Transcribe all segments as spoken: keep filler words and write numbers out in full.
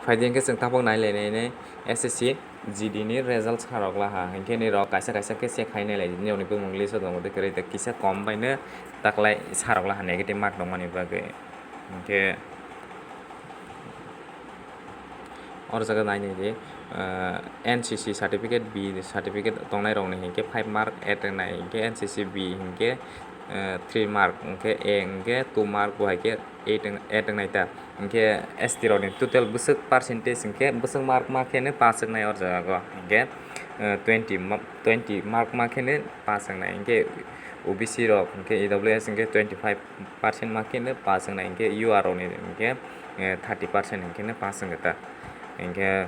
Phaidi hinkhe chwng tabuk nai lai nai nai S S C G D ni result sarok laha, hinkhe nirok kaisa kaisa khe check khai nai lai di, nirokni bumung list o tongo de kwrwi, tei kisa kom bai no taklai sarok laha negative mark tongmani bagwi. Hinkhe o jaga nai nai di, ah, N C C certificate, B certificate tongnai rokni hinkhe five mark add wngnai, hinkhe N C C B hinkhe, ah, three mark, hinkhe A hinkhe two mark, bo hai khe eight wng-, eight wngnai ta. Hinkhe S T rokni total bwswk percentage hinkhe bwswk mark ma khe no pass wngnai o jaga o. Hinkhe, eh, twenty ma-, twenty mark ma khe no pass wngnai. Hinkhe O B C rok hinkhe E W S hinkhe twenty five percent ma khe no pass wngnai. Hinkhe U R rokni hinkhe, eh, thirty percent hinkhe no pass wngkha ta. Hinkhe,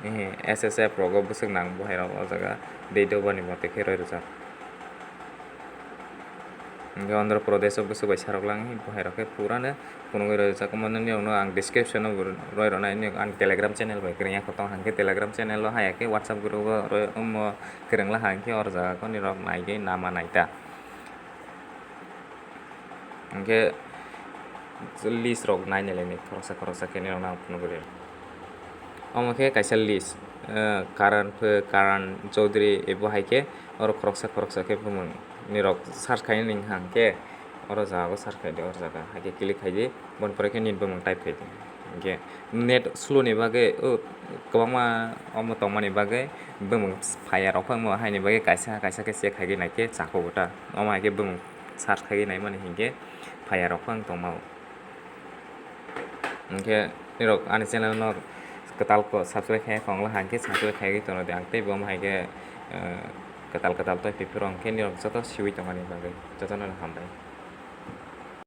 eh, S S F rogo bwswk nang bo hai rok o jaga date of birth ni mote khe roi rwjak. Hinkhe Andhra Pradesh o bwswk bai sarok lang, bo hai rok khe pura no phunugwi roi rwjak. Omo nini rok no ang description o bo roi rwnai, nini ang Telegram channel bai kwrwngya khe tong, hinkhe Telegram channel o haya khe WhatsApp group o roi, omo kwrwng laha hinkhe o jaga o nini rok nai khe nama nai ta. Hinkhe list rok nai nai lai ni khoroksa khoroksa khe nini rok no ang phunugwi rw. Omo khe kaisa list, eh, Karan Phe, Karan Chaudhary, ebo hai khe oro khoroksa khoroksa khe bumung nirok search khainani wngkha hinkhe oro jaga o search khai di, oro jaga hai khe click khai di, boni pore khe nini bumung type khai di. Hinkhe net slow ni bagwi, o, kwbangma omo tongmani bagwi bumung phaiya rok phano haini bagwi kaisa kaisa khe check khai di nai khe chakhugo ta, omo hai khe bumung search khai di nai mani hinkhe phaiya rok phano tongma o. Hinkhe nirok ani channel no kwtal ko subscribe khai khong la hinkhe subscribe khai tono de, ang tei bo hai khe, eh, kwtal kwtal toi phiphi rok hinkhe nirok joto siwi tongmani bagwi jotono hambai.